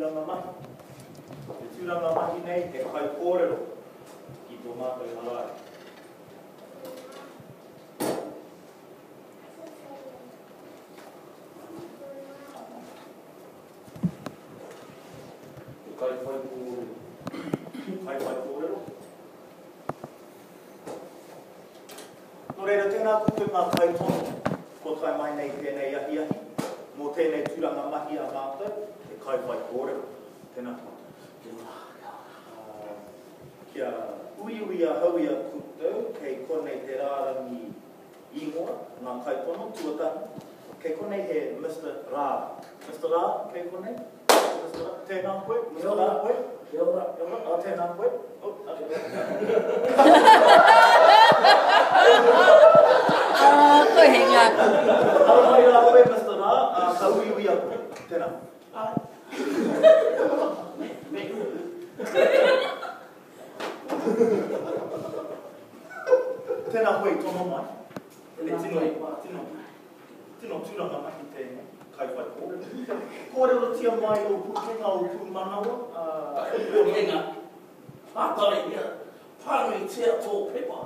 tūranga mahi. Te tūranga mahi nei he kaikōrero ki tō mātou marae. He kaiwhaikōrero. Kaiwhaikōrero. Nō reira, tēnā koutou ngā kaitono kua tae mai nei tēnei ahiahi, mō tēnei tūranga mahi a mātou, he kaiwhaikōrero. Tēnā koutou. Kia ora, kia ora. Kia uiui ahau i a koutou, kei konei te rārangi ingoa, ngā kaitono, tuatahi, kei konei he Mister Rā. Mister Rā, kei konei? Mister Rā, tēnā koe, Mister Rā koe? Kia ora. Kia ora, oh, tēnā koe. Oh, Ah, koe he ngā kupu. Ara mai rā koe, Mister Rā, ka uiuia koe. Tēnā. Ai. Me, me. Tēnā koe i tono mai. He tino, tino, tino tūranga mahi tēnei, kaiwhaikōrero. Kōrerotia mai ō pūkenga, ō pūmanawa. Pūkenga, pātaihia, pānuitia tō pepa.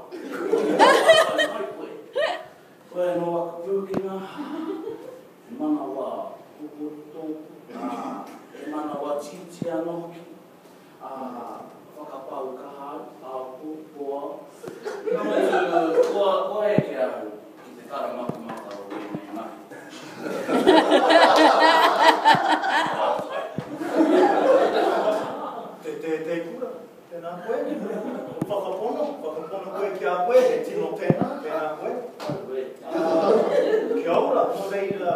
Pātai mai koe. Koe anō aku pūkenga, he manawa pupuri tōku, ā, he manawa tītī anō hoki. Ā, whakapau kaha au, ao pō, pō ao. Ka mutu, kua, kua eke au ki te tara matamata o ēnei mahi. Te, te, te kura, tēnā koe. Whakapono, whakapono koe ki a koe, he tino tēnā, tēnā koe. Auē. Ā, kia ora, nō reira,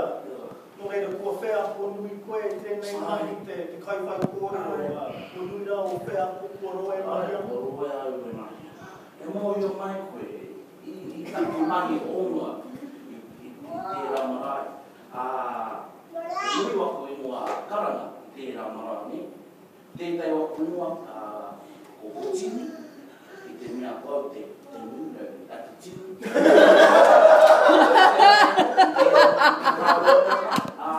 Nō reira, kua wheako nui koe i tēnei mahi, te kaiwhaikōrero, kua nui rā ō wheako, kua roa e mahi ana? Kua roa au e mahi ana. E mōhio mai koe i taku mahi o mua i tērā marae, ā, he nui waku ingoa karanga i tērā marae nei. Tētahi o aku ingoa, ko Hotini, i te mea ko au te nūrau a te tini. Ā,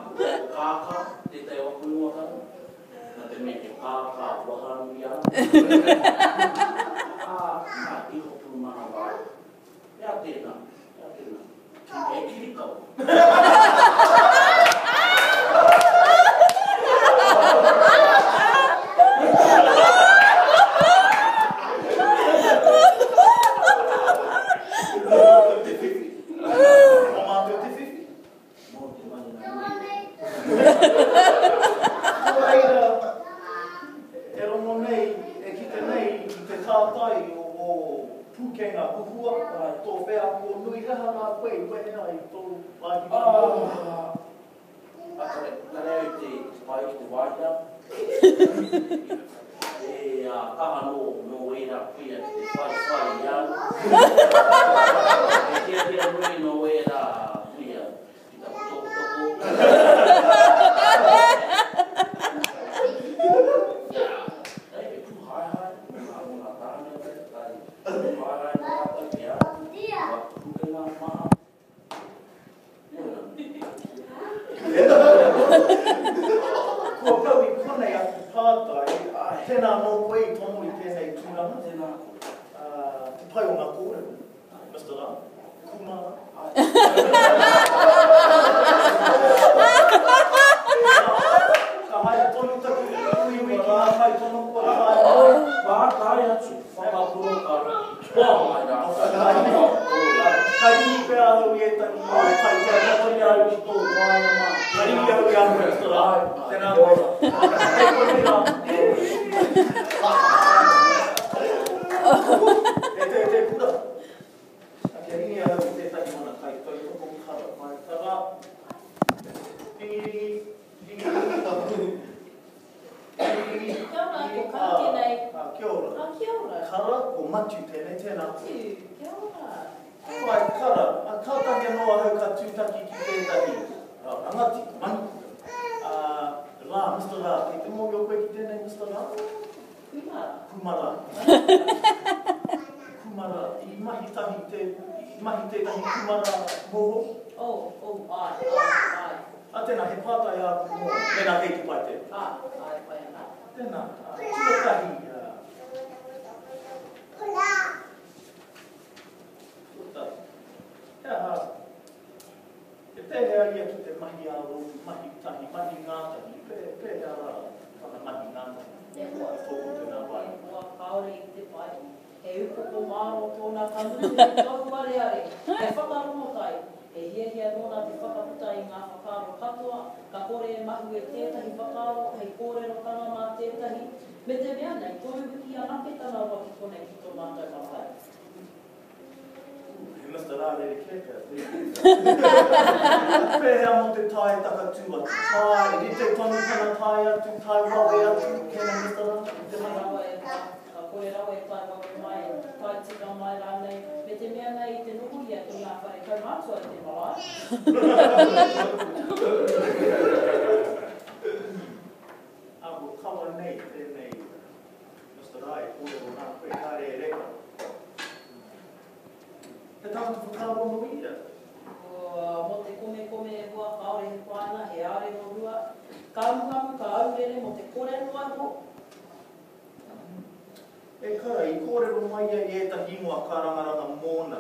ko Kākā tētahi o aku ingoa karanga, nā te mea he kākā wahanui au. Ā, nā, iho pūmanawa au. He aha tēnā? He aha tēnā? He kirikau. Mō mātou te whiwhi. Mō mātou te whiwhi. Mō te marina nui. Nō reira, e rongo nei, e kite nei i te tātai o ō pūkenga huhua, tō wheako nui, he aha rā koe i wehe ai i tō wāhi whakamoe? Ah, kare, kare au te pai ki te wāhi rā. E kaha nō, nō ērā kuia ki te whaiwhai i au. He hiahia nui nō ērā kuia ki taku tokotoko. Hei, he pūhaehae mō ngā, mō ngā tāne, kai pūhaehae nō rātou ki a au, kua pukenga maha. Kua pau i konei aku pātai, tēnā anō koe i tomo i tēnei tūranga? Tēnā koe. Te pai o ngā kōrero, Mister Rā. Kumara. Ka haere tonu taku uiui ki ngā kaitono kua tae mai. Pātai atu, whakapono ka toa mai rātou. Ka ringi pea au i ētahi o e kai te Ka ringi au ki tō waea mā. Ka ringi au i a koe, Mister Rā. Tēnā koe. Kei konei rā. E te, te kura. Kia ringi ahau i tētahi mana kaitautoko kara mai kara. Ringi, ringi, ringi, ringi. Ringi, ringi. Kia ora, ko Kara tēnei. Ah, kia ora. Ah, kia ora. Kara, ko Matiu tēnei, tēnā. Matiu, kia ora. Whai kara, ah, kātahi anō ahau ka tūtaki ki tētahi rangatira, manukura. Ah, Rā, Mister Rā, kei te mōhio koe ki tēnei Mister Rā? Kumara. Kumara. Kumara, i mahi tahi te, i mahi tētahi kumara mōhou? Oh, oh, āe, āe, āe. Ā, tēnā, he pātai āku mōna, mēnā kei te pai tēnā. Ā, āe, pai ana. Tēnā, ā, tuatahi, ā, tuatahi, he aha, he pēhea ia ki te mahi ā-rōpū, mahi tahi, mahi ngātahi, pē, pēhea rā tana mahi ngātahi E hoa, i tō koutou nā wāhi? E hoa, kāore i te pai. He upoko mārō tōna ka mutu he tohu areare, he whakarongotai, he hiahia nōna te whakaputa i ngā whakaaro katoa, ka kore e mahue tētahi whakaaro hei kōrerotanga mā tētahi, me te mea nei, toru wiki anake tana roa ki konei ki tō mātou marae. He Mister Rā rerekē pea tēnei. Pēhea mō te tae takatū atu? Tae, rite tonu tana tae atu, tae wawe atu, tēnei Mister Rā, i te mahi? Rawa e hoa, ka kore rawa e tae wawe mai, tae tika mai rānei, me te mea nei i te noho ia ki ngā whare kaumātua i te marae. Ā, ko kawa nei tēnei Mister Rā e kōrero nā koe, kāre e reka. He tangata whakaaro nui ia. Mō te komekome e hoa, kāore he painga, he ārero rua. Ka amuamu, ka aurere mō te kore noa iho. E kara, i kōrero mai ia i ētahi ingoa kārangaranga mōna,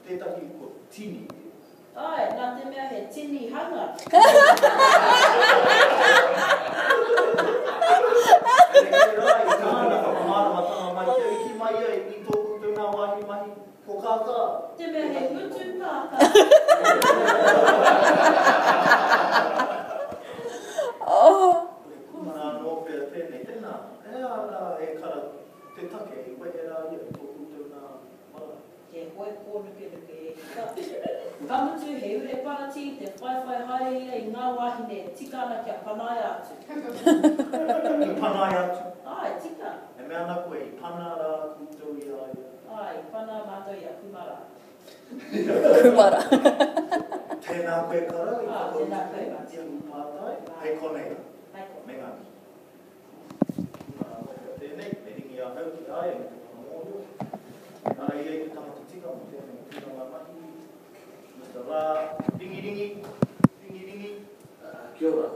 tētahi ko Tini. Āe, nā te mea he tini hanga. Rerekē rā i tāna whakamāramatanga mai kia iti mai ia i tō koutou nā wāhi mahi, ko Kākā. Te mea he ngutu kākā. He kūmara anō pea tēnei, tēnā, he aha rā e kara te take i wehe rā ia i tō koutou nā marae? He hoe kōnukenuke e hika. Ka mutu, he ure paratī te whaiwhai haere ia i ngā wāhine e tika ana kia panaia atu. I panaia atu? Āe, tika. E mea ana koe, i pana rā koutou i a ia? Āe, i pana mātou i a Kumara. Kumara. Tēnā koe Kara, i Ā, whakautu tēnā koe, nei Mati. i aku pātai, hei konei rā. Hei konei. Me ngā mihi. Kumara waka tēnei, me ringi ahau ki a ia me te whakamōhio. Ehara ia i te tangata tika mō tēnei tūranga mahi. Mister Rā, ringiringi, ringiringi. Kia ora.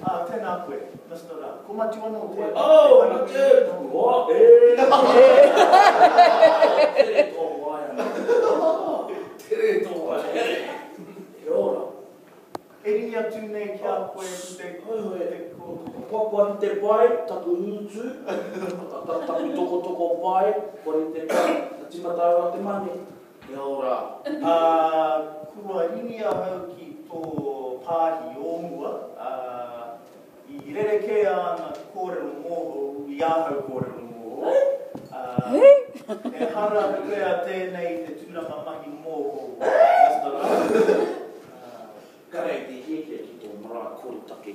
Ā, tēnā koe, Mister Rā. Ko Matiu anō tēnā. Oh, Matiu! Taku hoa, e! Tere tō waea. Tere tō waea. Kia ora. E ringi atu nei ki a koe ki te, te ko. Kua kua rite pai, taku ngutu, taku tokotoko pai, kua rite pai, ka timata au a te mane. Kia ora. Ā, kua ringi ahau ki tō pāhi o mua, ā, i rerekē āna kōrero mōhou i āhau kōrero mōhou, ā, ehara pea tēnei i te tūranga mahi mōhou, Mister Rā. Ā. Kare i te hiahia ki tō marae koretake.